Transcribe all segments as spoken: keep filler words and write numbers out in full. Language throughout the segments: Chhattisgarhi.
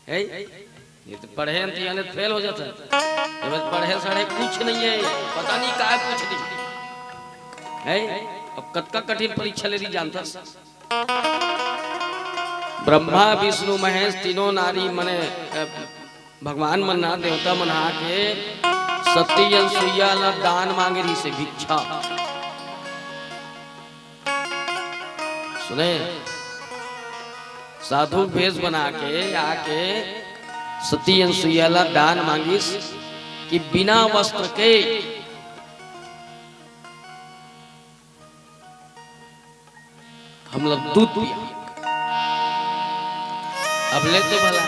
है? ये तो पढ़े अंतियाने फेल हो जाता है। ये बस पढ़े सढ़े कुछ नहीं है, पता नहीं काय पूछ दी। है? अब कतका कठिन परीक्षा ले ली जानता। ब्रह्मा, विष्णु, महेश तीनों नारी मने, अ, भगवान मन ना, देवता मन हा के सती अनसुईया ला दान मांगे रहिसे, भिक्षा। सुने, साधु भेष बना के आके सती अनसुईया ला दान मांगिस कि बिना वस्त्र के हम लोग दूध पिया। अब ले तो भला,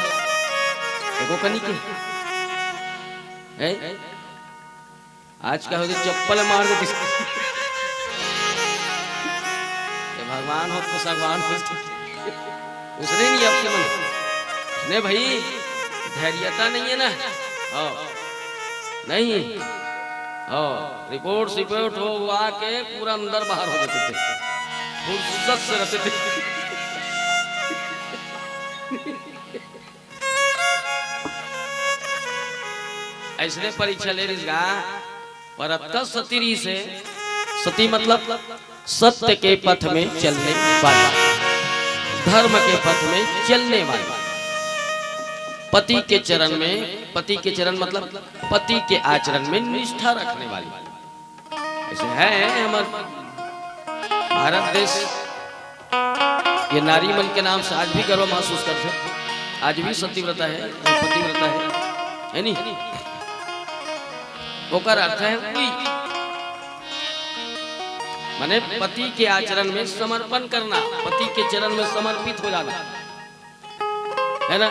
एगो कनी के, हैं? आज का हो तो चप्पल मार दे किसी। ये भगवान हो तो सगवान हो। उसने नहीं आपके मन। नहीं भाई, धैर्यता नहीं है ना। हाँ। नहीं। हाँ। रिपोर्ट सिपोर्ट हो हुआ के पूरा अंदर बाहर हो जाते थे। फुर्सत से रहते थे। ऐसने परीक्षा ले रहिस गा, पर अतका सती रहिसे, सती मतलब सत्य के पथ में चलने वाली, धर्म के पथ में चलने वाली, पति के चरण में, पति के चरण मतलब पति के आचरण में निष्ठा रखने वाली। ऐसे है हमारे भारत देश, ये नारी मन के नाम से आज भी गर्व महसूस करथे। आज भी सतीव्रता है, पतिव्रता है, है नी? ओकर अर्थ है कि माने पति के आचरण में समर्पण करना, पति के चरण में समर्पित हो जाना। है ना?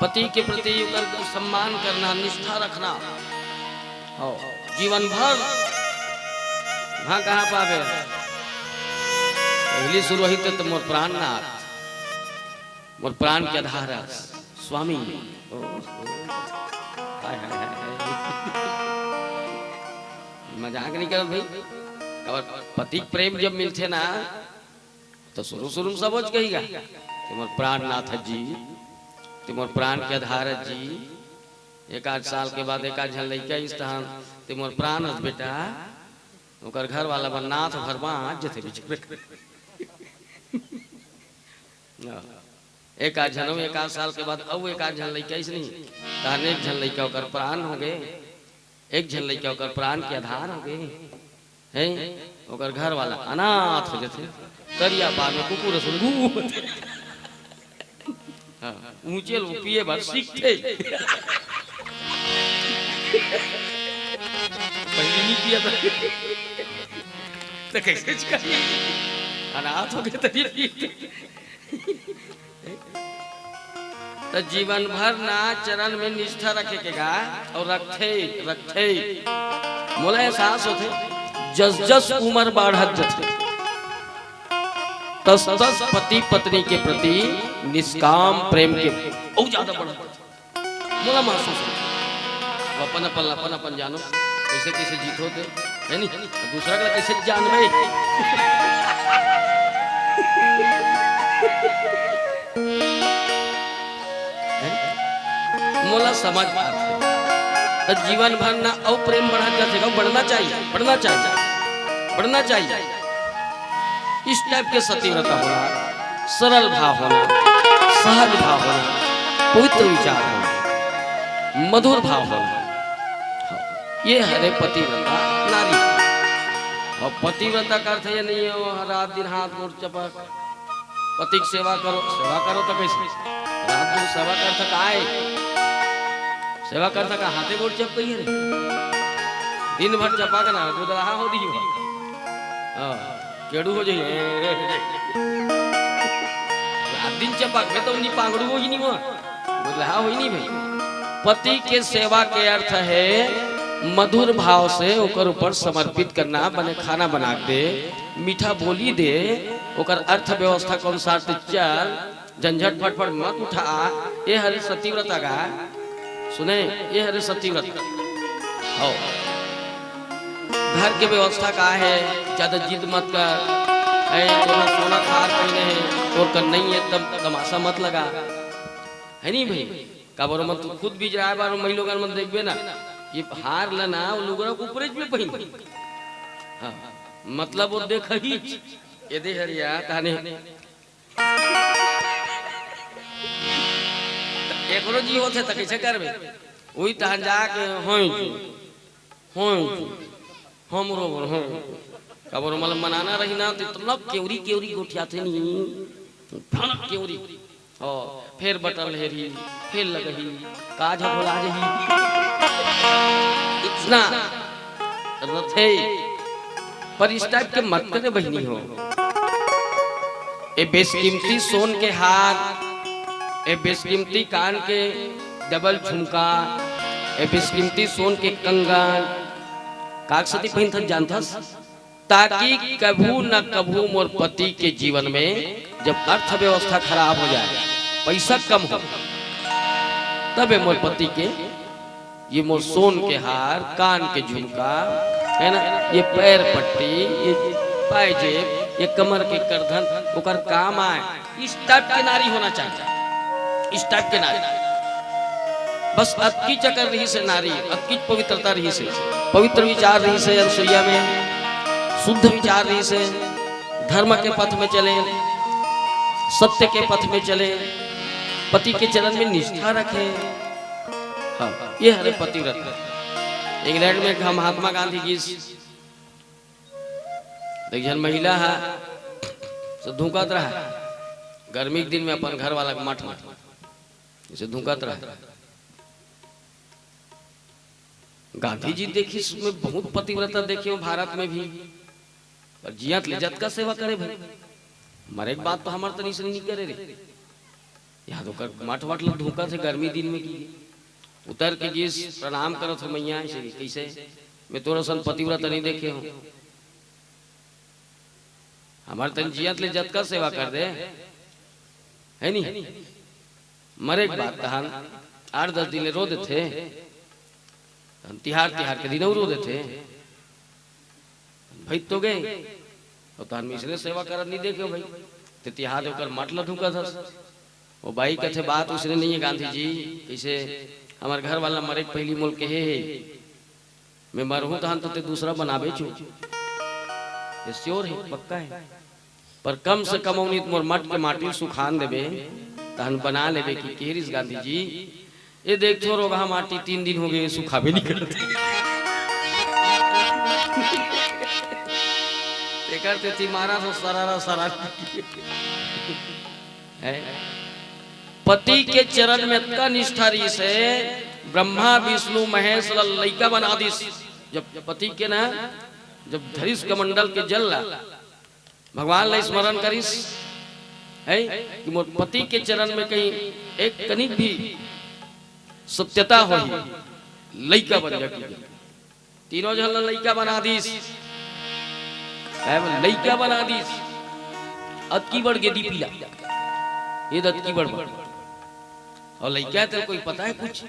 पति के प्रति ओकर सम्मान करना, निष्ठा रखना। हो, जीवन भर। हाँ, कहाँ पावे? पहली शुरू हुई तो, तो मोर प्राणनाथ, मोर प्राण के आधार है, स्वामी। ओ, ओ, हाय, हाय, हाय, हाय। मजाक नहीं करत भाई। अगर पति के प्रेम जब मिलथे ना, तो शुरू शुरू में सबोच कही गा, "ते मोर प्राणनाथ जी, ते मोर प्राण के आधार जी।" एक आध साल के बाद एक आध झन लइका इस तहन, "ते मोर प्राण हस बेटा।" ओकर घर वाला बर नाथ भर बाँच जथे बेचारा। एक आध झन, एक आध साल के बाद अउ एक आध झन लइका इस नहीं, तहन एक झन लइका ओकर प्राण हो गए। एक झन लइका ओकर प्राण के आधार हो गए, हैं? ओकर घर वाला अनाथ हो जथे, तरिया पार में कुकुर असन गू होथे। हाँ, ऊंचे लो पिए बर सीखथे। पहले नहीं पिया था, तो कैसे चल? अनाथ हो गए तभी पीते। त जीवन भर ना चरण में निष्ठा रखे के गा, अउ रखथे, रखथे। मोला एहसास होथे, जस जस उमर बाढ़त जथे, तस तस पति पत्नी के प्रति निष्काम प्रेम के अउ ज्यादा बढ़त जथे। मोला महसूस होथे। अब अपन, अपन, अपन, अपन जानो, कैसे, कैसे जीत होते। है नी? दूसरा के कैसे जानबे? हैं? मोला समझ आथे। त जीवन भर ना अउ प्रेम बढ़त जाथे, अउ बढ़ना चाहिए, बढ़ना चाहिए, बढ़ना चाहिए। इस टाइप के सतीव्रता होना, सरल भाव होना, सहज भाव होना, पवित्र विचार होना, मधुर भाव होना, ये हरे पतिव्रता नारी। अउ पतिव्रता का अर्थ ये नहीं है वो रात दिन हाथ गोड़ चपक, पति के सेवा करो, सेवा करो तो कैसे? रात दिन सेवा कर थका आए, सेवा कर थका हाथे गोड़ चपकइए रे। दिन भर चपक ना, गुदलाहा हो दी हो। हाँ, केड़ू हो जाइए। रात दिन चपक में तो उन्हीं पांगड़ू हो ही नहीं हुआ। गुदलाहा हो ही नहीं भाई। पति के सेवा के अर्थ है मधुर भाव से ओकर ऊपर समर्पित करना, बने खाना बना के दे, मीठा बोली दे, ओकर अर्थ व्यवस्था के अनुसार ते चल, झंझट फटफट मत उठा। ये हरे सतीव्रता का, सुने, ये हरे सतीव्रता। हो, घर के व्यवस्था का है, ज्यादा जिद मत कर। है, तोर सोना थार पहने है, तोर कर नहीं है, तब तमाशा मत लगा। है नहीं भाई? काबर मन तो खुद भी जाए बार, महिलोगन मन देखबे ना, ये हार ला ना, वो लुगरा के ऊपरे में पहिन। हाँ, मतलब वो देखही, ये दे हरिया, ताने। एकरो जी होथे त कैसे करबे? वही तहन जाके, "होई जी, होई जी, हमरो बर, होई।" काबर मन मनाना रही ना, तो इतना केवरी, केवरी गोठियाथे नी, भनक केवरी। ओ, फेर बटन हेरी, फेर लगही, काज ह भुला जही। इतना रथे, पर इस टाइप के मत करे बहिनी हो। ए बेशकीमती सोन के हार, ए बेशकीमती कान के डबल झुमका, ए बेशकीमती सोन के कंगन, काकसती पहिनथन जानथस? ताकि कभू न कभू मोर पति के जीवन में जब अर्थव्यवस्था खराब हो जाए, पैसा कम हो, तबे मोर पति के ये मोर सोन के हार, कान के झुमका, है ना, ये पैर पट्टी, ये पायजेब, ये कमर के करधन ओकर काम आए। इस टाइप के नारी होना चाहिए, इस टाइप के नारी। बस अतकी चकर रही से नारी, अतकी पवित्रता रही से, पवित्र विचार रही से, अनसुईया में शुद्ध विचार रही से, धर्म के पथ में चले, सत्य के पथ में चले, पति के चरण में निष्ठा रखे। हाँ, ये हरे पतिव्रत। इंग्लैंड में एक महात्मा गांधी जी, एक जन महिला है, से धुकत रहा, गर्मी के दिन में अपन घर वाला के मठ में, जैसे धुकत रहा। गांधी जी देखिस, मैं बहुत पतिव्रता देखे हूँ भारत में भी, पर जियत ले जतका सेवा करे भाई, मरे के बाद तो हमार तनी से नहीं करे रे। यहाँ तो कर मठ वट ला धुकत हे गर्मी दिन में की। उतर के गिस, प्रणाम करत हो मैया, ऐसे कि, "कैसे? मैं तोर असन पतिव्रता नहीं देखे हूँ। हमार तन जियत ले जतका सेवा कर दे, है नहीं? मरे के बाद तहन आठ दस दिन ले रो देथे, तहन तिहार, तिहार के दिन रो देथे।" भाई तो गए, और तहन में इसने सेवा करत नहीं देखे भाई, ते तिहार ओकर मठ ला धुकत हस। वो बाई कथे, "बात उसने नहीं है गांधी जी, कैसे हमार घर वाला मरे के पहली मोल कहे है, मैं मरहूं तहन तो ते दूसरा बनाबे छू।" ये श्योर है, पक्का है। पर कम से कम उन्हीं मोर मठ के माटी सुखान देबे, तहन बना लेबे कि केहरिस गांधी जी, ये देख थो रोगहा माटी तीन दिन हो गए, सुखाबे नहीं करते। एकर ते तिमारा सो सरारा सरारा। है? पति के चरण में अतका निष्ठा रहिस हे, ब्रह्मा विष्णु महेश ला लइका बना दिस। जब पति के ना, जब धरिस कमंडल के जल ला, भगवान ला स्मरण करिस, है कि मोर पति के चरण में कहीं एक कनिक भी सत्यता होही, लइका बन जाके। तीनों झन ला लइका बना दिस। काहे बर लइका बना दिस? अतकी बड़ गेदी पीला, ये अतकी बड़ बड़। और लइका तेरे कोई पता है कुछ?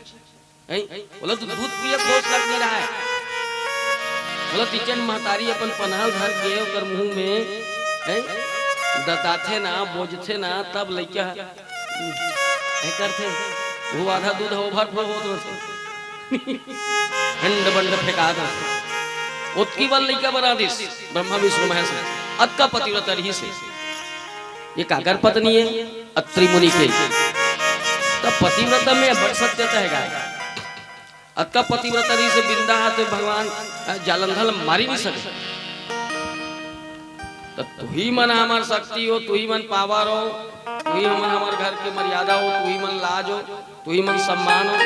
हैं? बोला, "तू दूध पिए, होश लग नहीं रहा है।" बोला, "तिचन महतारी अपन पनहल धर के ओकर मुंह में, हैं? दताथे ना, बोजथे ना, तब लइका है करथे।" वो आधा दूध ओभर फोर होत रथे। हंड बंड फेंकात रथे। ओतकी बल लइका बना दिस, ब्रह्मा विष्णु महेश। अतका पतिव्रता रहिस हे। ये काकर पत्नी है? अत्रि मुनि के। तब पतिव्रता में बड़ सत्यता है गाय। अतका पतिव्रता रहिस हे, बिंदा हाथ में भगवान, अ, जालंधर मारी नहीं सके। तो तुही मन हमर शक्ति हो, तुही मन पावर हो, तुही मन हमर घर के मर्यादा हो, तुही मन लाज हो, तुही मन सम्मान हो,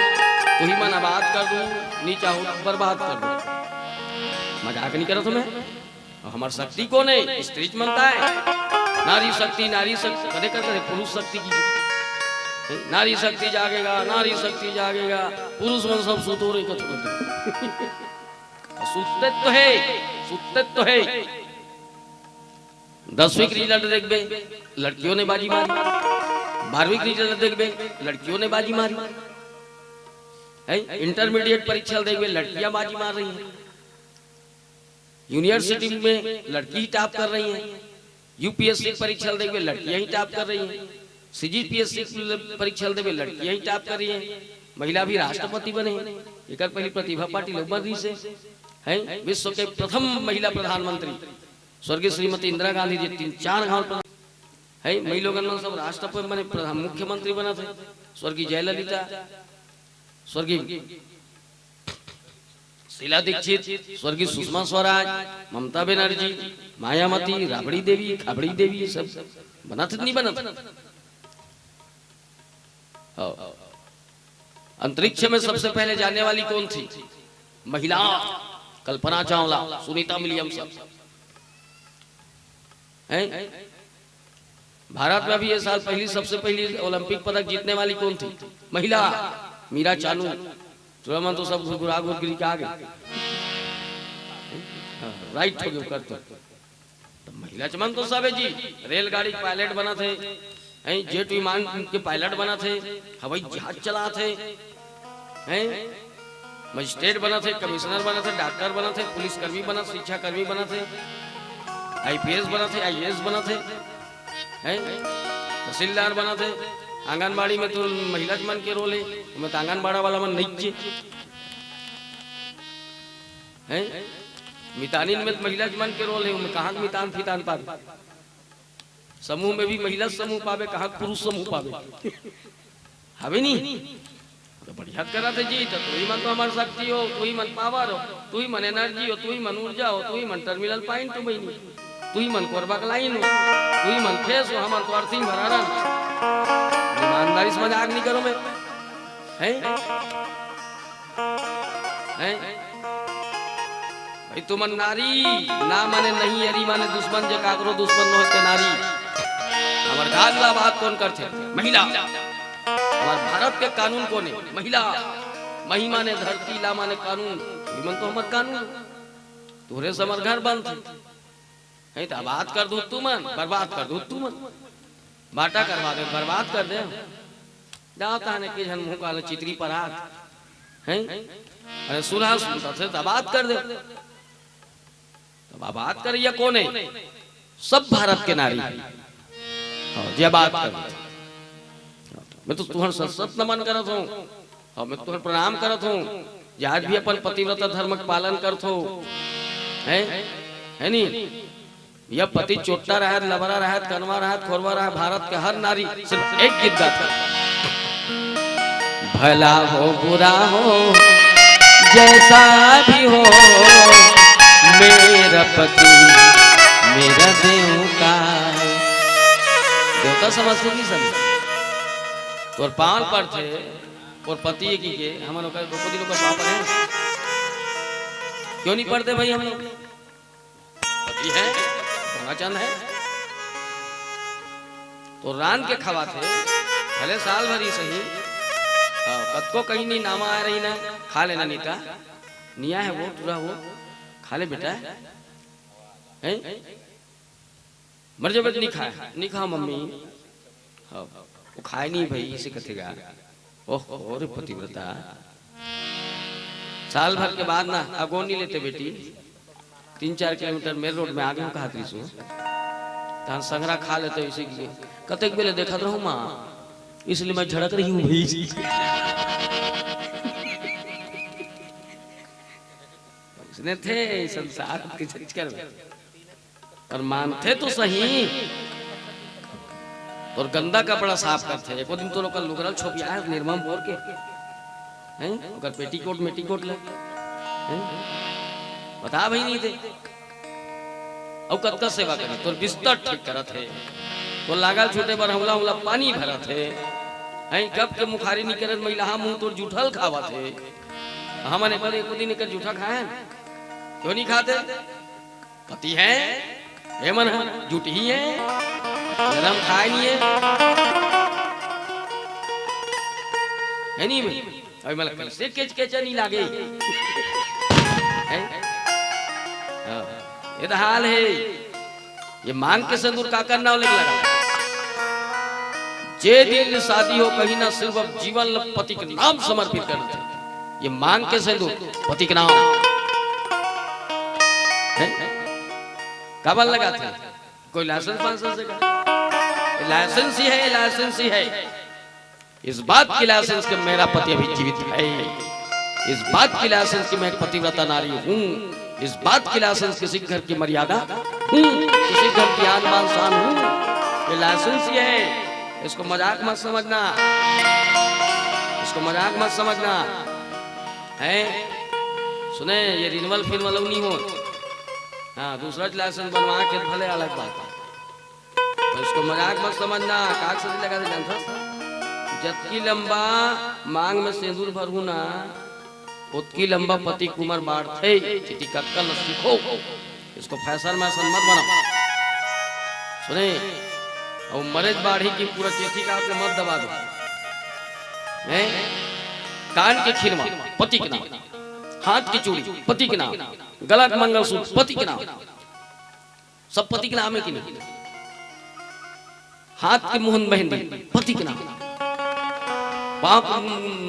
तुही मन आबाद कर दू, नीचा हो बर्बाद कर दू। मजाक नहीं करत हंव मैं। अउ हमर शक्ति कोन हे? स्त्री च मनता हे। नारी शक्ति, नारी शक्ति, कदे कर करे पुरुष शक्ति की। नारी शक्ति जागेगा, नारी शक्ति जागेगा, पुरुष मन सब सुतो रे कथो कथो। सुतते तो हे, सुतते तो हे। दसवीं के रिजल्ट देखबे, लड़कियों ने बाजी मारी। बारहवीं के रिजल्ट देखबे, लड़कियों ने बाजी मारी। हैं? इंटरमीडिएट परीक्षा देखबे, लड़कियां बाजी मार रही हैं। यूनिवर्सिटी में लड़की ही टॉप कर रही हैं। यूपीएससी परीक्षा देखबे, लड़कियां ही टॉप कर रही हैं। सीजीपीएससी परीक्षा ल देबे, लड़की ही टॉप कर रही है। महिला भी राष्ट्रपति बने, एकर पहली प्रतिभा पाटिल बन रही से, हैं, विश्व के प्रथम महिला प्रधानमंत्री स्वर्गीय श्रीमती इंदिरा गांधी जी तीन चार घाव पर है। मई लोगन मन सब राष्ट्रपति बने, प्रधान मुख्यमंत्री बना थे, स्वर्गीय जयललिता, स्वर्गीय शीला दीक्षित, स्वर्गीय सुषमा स्वराज, ममता बनर्जी, मायावती, राबड़ी देवी, खाबड़ी देवी, ये सब बनत नहीं बनत। हाँ। अंतरिक्ष में सबसे पहले जाने वाली कौन थी? महिला। कल्पना चावला, सुनीता विलियम्स सब हैं। भारत में भी ये साल पहली, सबसे पहली ओलंपिक पदक जीतने वाली कौन थी? महिला, मीरा चानू। तुरंत तो सब घुरघुरा घुरघुरी के आ गए। हाँ, राइट हो गए कर तो। तो महिला चमन तो सब है जी, रेलगाड़ी पायलट बना थे, हैं, जेट विमान के पायलट बना थे, हवाई जहाज चला थे, हैं, मजिस्ट्रेट बना थे, कमिश्नर बना थे, डॉक्टर बना थे, पुलिसकर्मी बना, शिक्षाकर्मी बना थे, आईपीएस बना थे, आईएएस बना थे, हैं, तहसीलदार बना थे। आंगनबाड़ी में तो महिला मन के रोल है, मैं तो आंगनबाड़ा वाला मन नहीं चे, हैं। मितानिन में तो महिला मन के रोल है, मैं कहाँ के मितान फितान पाबे? समूह में भी महिला समूह पाबे, कहाँ पुरुष समूह पाबे? हवे नहीं। तो बढ़िया करा थे जी, तो तू ही मन तो हमार शक्ति हो, तू ही मन पावर हो, तू ही मन एनर्जी हो, तू ही मन ऊर्जा हो, तू ही मन टर्मिनल पॉइंट हो बहिनी, तू ही मन कोरबा का लाइन हो, तू ही मन फेस हो, हमार तो अर्थिंग भरा रहा। ईमानदारी से मजाक नहीं करो मैं, हैं? हैं? भाई तुमन नारी ना माने नहीं, अरी माने दुश्मन, जे काकरो दुश्मन न होय ते नारी। हमर गाल ला बात कौन करथे? महिला। हमर भारत के कानून कोन हे? महिला। मही माने धरती, ला माने कानून। तुमन तो हमर कानून। तोरे से हमर घर बनथे। नहीं तो आबाद कर दो तुमन, बर्बाद कर दो तुमन। बांटा करवा दे, बर्बाद कर दे। जाओ तहने के झन मुंह काले चितरी परात। हैं? अरे सुलह सुनता थे तो आबाद कर दे। तब आबाद करइया कोन हे? सब भारत के नारी। हाँ, जे आबाद कर दे। मैं तो तुहर सत सत नमन करत हूँ। हाँ, मैं तुहर प्रणाम करत हूँ। जे आज भी अपन पतिव्रता धर्म के पालन करत हो। हैं? है नी? यह पति चोट्टा रहत, लबरा रहत, कनवा रहत, खोरवा रहत, भारत के हर नारी सिर्फ एक गीत गात हे। भला हो बुरा हो जैसा भी हो, मेरा पति मेरा देवता। देवता समझते नहीं समझते। तोर पाँव पड़थे, तोर पति हे कि के, हमन ओकर द्रौपदी लोग का पाँव पड़े। क्यों नहीं पड़ते भाई हम लोग? पति हे, गंगाचंद हे। तो रांध के खवाथे, भले साल भर ही सही। हाँ, कतको कहीं नहीं नामा आय रही ना, खा लेना नीता। निया हे वो, टूरा वो, खा ले बेटा। हैं? मर जाबे त नहीं खाय, नहीं खा मम्मी। हाँ, वो खाय नहीं भाई, इसे कथे गा। ओह, रे पतिव्रता। साल भर के बाद ना, अगोनी लेते बेटी। तीन चार किलोमीटर मेन रोड में आगे कहा रहिस हूँ। तहन संगरा खा लेते इसे कि कतेक बेले देखत रहूँ माँ, इसलिए मैं झड़क रही हूँ भाई। इसने थे संसार के चक्कर में। पर मानथे तो सही। और गंदा कपड़ा साफ करथे। एको दिन तो लोग लुगरा छोपिया हे निरमा बोर के। हैं? ओकर पेटीकोट मेटीकोट ले। हैं? बता भाई नहीं थे। अउ कतका सेवा करे? तोर बिस्तर ठीक करत हे। तोर लागल छूटे बर हमला हमला पानी भरत हे। हैं? कब के मुखारी नहीं करत महिला हा मुंह तोर जूठल खावत हे। हमन एको दिन एको दिन एकर जूठा खाए? क्यों नहीं खाते? पति हे, ए मन ह, जुटही हे, गरम खाय नहीं हे। हे नहीं भाई? अभी मतलब कैसे केच केचा नहीं लागे? हैं? हाँ, ये तो हाल हे। ये मांग के सिंदूर का करना हो लेके लगा। जे दिन ले शादी हो कहीं ना सिर्फ अब जीवन ल पति के नाम समर्पित कर दे। ये मांग के सिंदूर पति के नाम। हैं? काबर लगाथे? कोई लाइसेंस वाइसेंस हे का? लाइसेंस ही है, लाइसेंस ही है। इस बात की लाइसेंस कि मेरा पति अभी जीवित है, इस बात की लाइसेंस कि मैं एक पतिव्रता नारी हूँ, इस बात की लाइसेंस किसी घर की मर्यादा हूँ, किसी घर की आन बान शान हूँ। ये लाइसेंस ये है, इसको मजाक मत समझना, इसको मजाक मत समझना। है सुने, ये रिन्यूअल फिन्यूअल नहीं हो। हाँ, दूसरा लाइसेंस बनवा के भले अलग बात है, तो इसको मजाक मत समझना। काग से लगा दे जानथस, जतकी लंबा मांग में सेंदूर भरहू ना, ओतकी लंबा पति कुमर बाढ़थे। चिटी कक्का ल सीखो, इसको फैशन मैशन मत बनाओ। सुने, और मरेज बाढ़ी की पूरा चिट्ठी का आपने मत दबा दो। हैं? कान के खिरवा पति के नाम, हाथ की चूड़ी पति के नाम, गला के मंगलसूत्र पति के नाम, सब पति के नाम है कि नहीं? हाथ के मुहन मेहंदी पति के नाम, पाँव के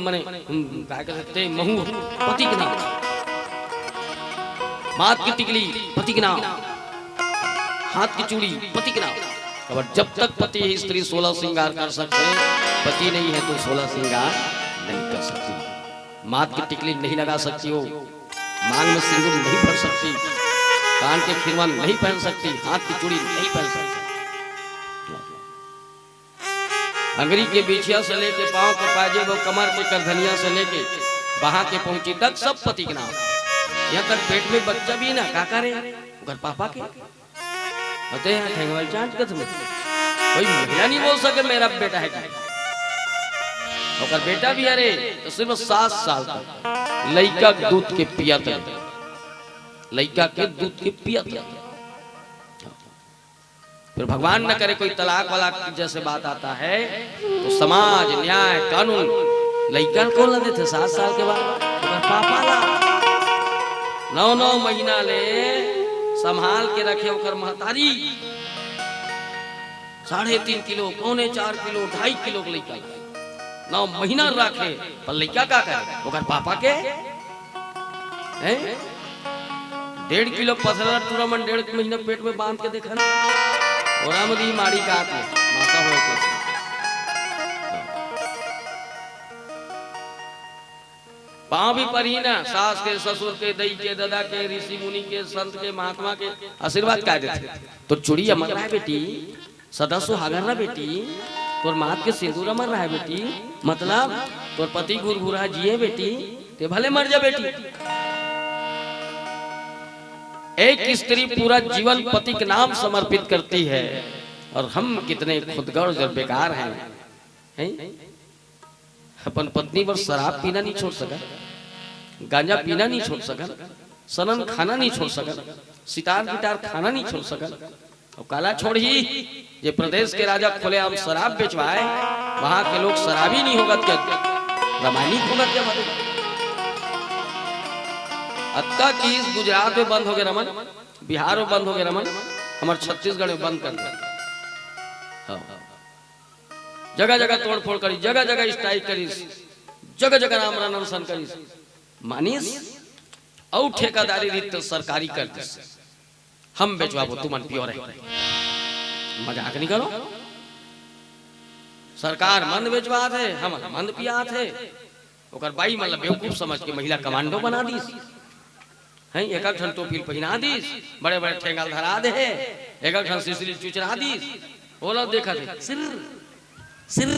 मने, हम्म, काय कहते, महुर पति के नाम, माथ की टिकली पति के नाम, हाथ की चूड़ी पति के नाम। अब जब तक पति है, स्त्री सोलह श्रृंगार कर सकते हैं, पति नहीं है तो सोलह श्रृंगार नहीं कर सकती। माथ की टिकली नहीं लगा सकती हो, मांग में सिंदूर नहीं भर सकती, कान के खिरवन नहीं पहन सकती, हाथ की चूड़ी नहीं पहन सकती। अंगरी के बिछिया से लेके पांव के पाजेब और कमर के करधनिया से लेके बहा के पहुंची तक सब पति के नाम। यहाँ तक पेट में बच्चा भी ना, का करे, ओकर पापा के। अते यहाँ ठेंगवाल चांद कथ में कोई महिला नहीं बोल सके मेरा बेटा है कि। ओकर बेटा भी, अरे, तो सिर्फ सात साल तक लइका के दूध के पिया तक, लइका के दूध के पिया तक। फिर भगवान न करे कोई तलाक वाला जैसे बात आता है, तो समाज, न्याय, कानून लइका ल कोन ला देथे सात साल के बाद? ओकर पापा ला। नौ नौ महीना ले संभाल के रखे ओकर महतारी, साढ़े तीन किलो, पौने चार किलो, ढाई किलो के लइका ला नौ महीना राखे, पर लइका का करे? ओकर पापा के हैं? डेढ़ किलो पथरा टूरा मन डेढ़ महीना पेट में बांध के देखन। ओरा मदी माड़ी का आके, माता होए के। पाँव भी परी ना, सास के, ससुर के, दई के, ददा के, ऋषि मुनि के, संत के, महात्मा के आशीर्वाद का देथे। तो चूड़ी अमर रहा बेटी, सदा सुहागन रह बेटी, तोर माथ के सिंदूर अमर रहे बेटी, मतलब तोर पति घुरघुरा जिए बेटी, ते भले मर जा बेटी। एक स्त्री पूरा जीवन पति के नाम समर्पित करती है, और हम कितने खुदगर्ज और बेकार हैं, हैं? अपन पत्नी बर शराब पीना नहीं छोड़ सकन, गांजा पीना नहीं छोड़ सकन, सनन खाना नहीं छोड़ सकन, सितार गिटार खाना नहीं छोड़ सकन। और काला छोड़ही, जे प्रदेश के राजा खुलेआम शराब बेचवाए, वहां के लोग शराबी नहीं होगत के, रमायनी होगत के बात। अतका कि इस गुजरात में बंद हो गए रमन, बिहार में बंद हो गए रमन, हमारे छत्तीसगढ़ में बंद कर दे। हाँ। जगह जगह तोड़फोड़ करिस, जगह जगह स्ट्राइक करिस, जगह जगह आमरण अनशन करिस, मानिस अउ ठेकेदारी रीत सरकारी कर दिस। हम बेचवाबो, तुमन पियो रहे। मजाक नहीं करो। सरकार मंद बेचवात हे, हम मंद पियात हे। ओकर बाई मन ल बेवकूफ समझ के महिला कमांडो बना दिस। हैं, एक एक ठन टोपी पहिना दिस, बड़े बड़े ठेंगा ल धरा दे हे, एक एक ठन सिसरी चुचरा दिस। ओला देखत हे, सिर, सिर।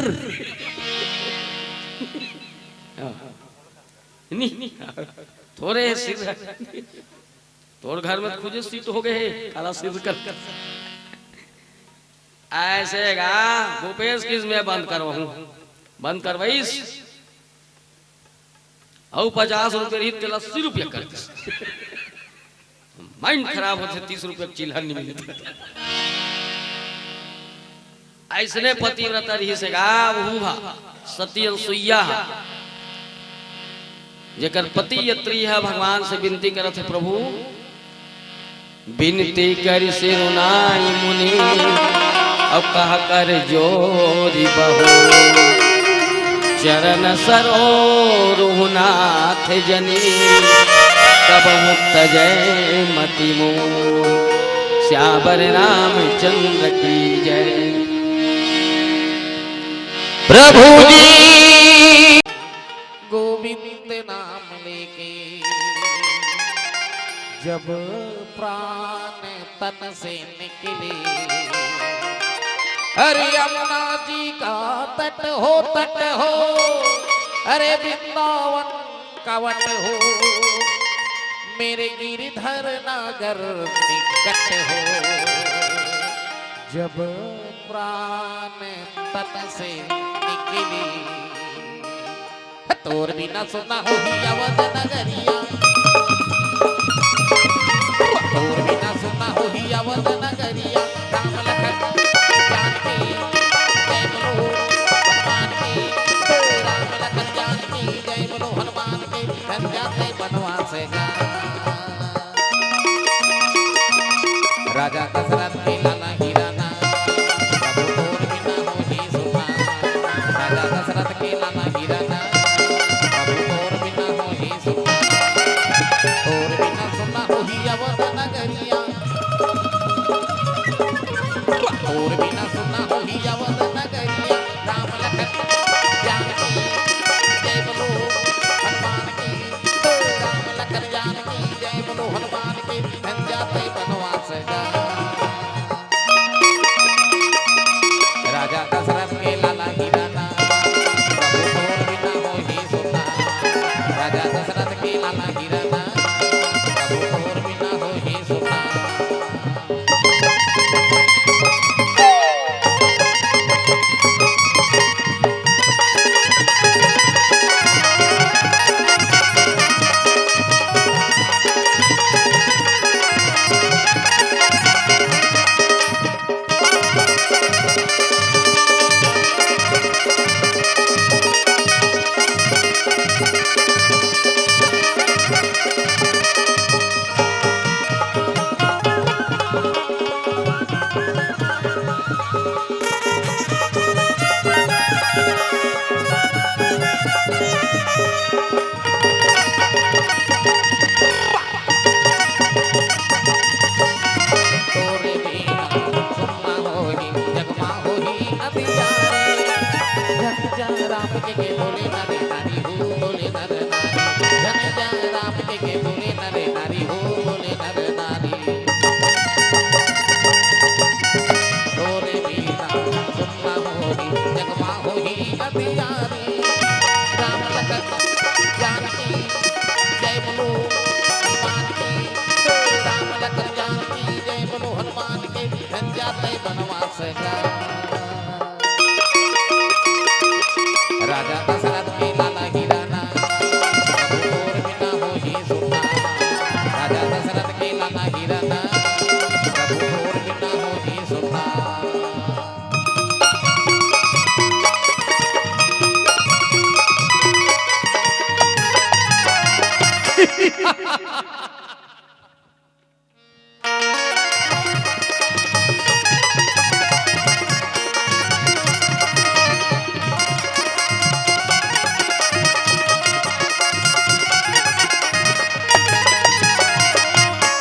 हाँ। नहीं, थोरे सिर। तोर घर में खुजे सीट हो गए हे, काला सिर कर। ऐसे गा, भूपेश किस में बंद करवाहूं, बंद करवाइस। अउ पचास रुपये रही, तेला अस्सी रुपया कर दिस। माइंड खराब होथे, तीस रुपया के चिल्हर नहीं मिलत। अइसने पतिव्रता रहिस हे गा, वहू हा, सती अनसुईया हा, जेकर पति अत्रि हा भगवान से विनती करत हे, प्रभु, बिनती करि सिरुनाई मुनि, अउ कह कर जोरि बहु। चरन सरोरुह नाथ जनि, कबहुँ तजै मति मोर। सियावर रामचंद्र की जय। प्रभु जी। गोविंद नाम लेके जब प्राण तन से निकले, अरे यमुना जी का तट हो, तट हो, अरे वृंदावन का वट हो, मेरे गिरधर नगर निकट हो। जब प्राण तन से निकली, तोर बिना सुना होही अवध नगरिया, तोर बिना सुना होही अवध नगरिया। राम लखन जानकी जय बोलो हनुमान की, राम लखन जानकी जय बोलो हनुमान की। धन जाते बनवास गा। राजा दशरथ के लाला हीरा ना, प्रभु तोर बिना होही सुना। राजा दशरथ के लाला हीरा ना, प्रभु तोर बिना होही सुना। तोर बिना सुना होही अवध नगरिया, तोर बिना सुना होही अवध नगरिया। राम लखन जानकी जय बोलो हनुमान की, राम लखन जानकी जय बोलो हनुमान की। धन जाते बनवास गा। राजा दशरथ के लाला हीरा ना, प्रभु तोर बिना होही सुना। राजा दशरथ के लाला हीरा ना, प्रभु तोर बिना होही सुना। तोरे बिना सुन्ना होही, जगमा होही अंधियारी। जन जन राम के, के बोले नर नारी हो, बोले नर नारी। जन जन राम के, के बोले नर नारी हो, बोले नर नारी। तोरे बिना सुन्ना होही, जगमा होही अंधियारी। राम लखन जानकी जय बोलो हनुमान की, राम लखन जानकी जय बोलो हनुमान की। धन जाते बनवास गा। राजा दशरथ के लाला हीरा ना, प्रभु तोर बिना होही सुना। राजा दशरथ के लाला हीरा ना, प्रभु तोर बिना होही सुना।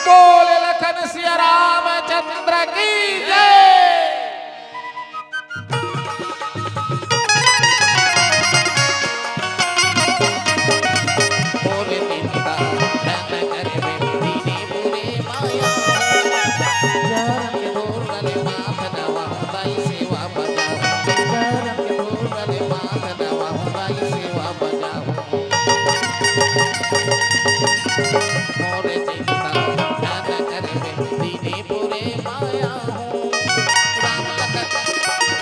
बोल लखन सिया रामचंद्र की जय। बोल निंदा धन करवे दीने बुरे माया। जरन के ढोल वाले माथ नवा दाई सेवा बजाओ। जरन के ढोल वाले माथ नवा दाई सेवा बजाओ। मोरे चिंता धन करवे दीने बुरे माया हो। राम लखन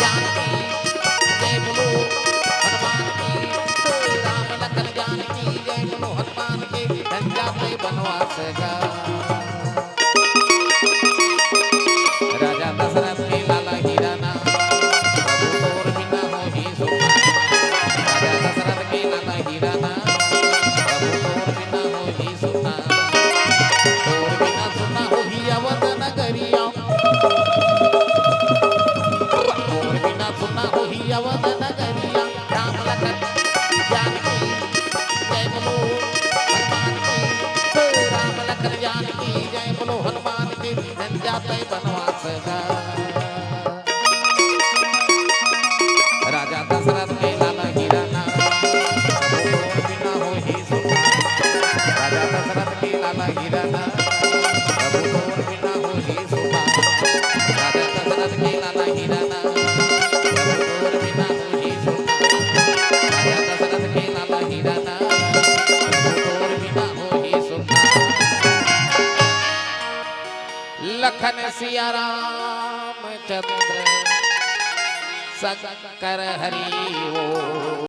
जानकी जय बोलो हनुमान की। राम लखन जानकी जय बोलो हनुमान की। धन जाते बनवास गा। राजा दशरथ के लाला हीरा ना, प्रभु तोर बिना होही सुना। राजा दशरथ के लाला हीरा ना, प्रभु तोर बिना होही सुना। तोर बिना सुना होही अवध नगरिया। तोर बिना सुना होही अवध नगरिया। राम लखन जानकी जय बोलो हनुमान की। राम लखन जानकी जय बोलो हनुमान की। धन जाते बनवास गा। राजा दशरथ लखन सिया राम चंद्र शंकर हरि ओम।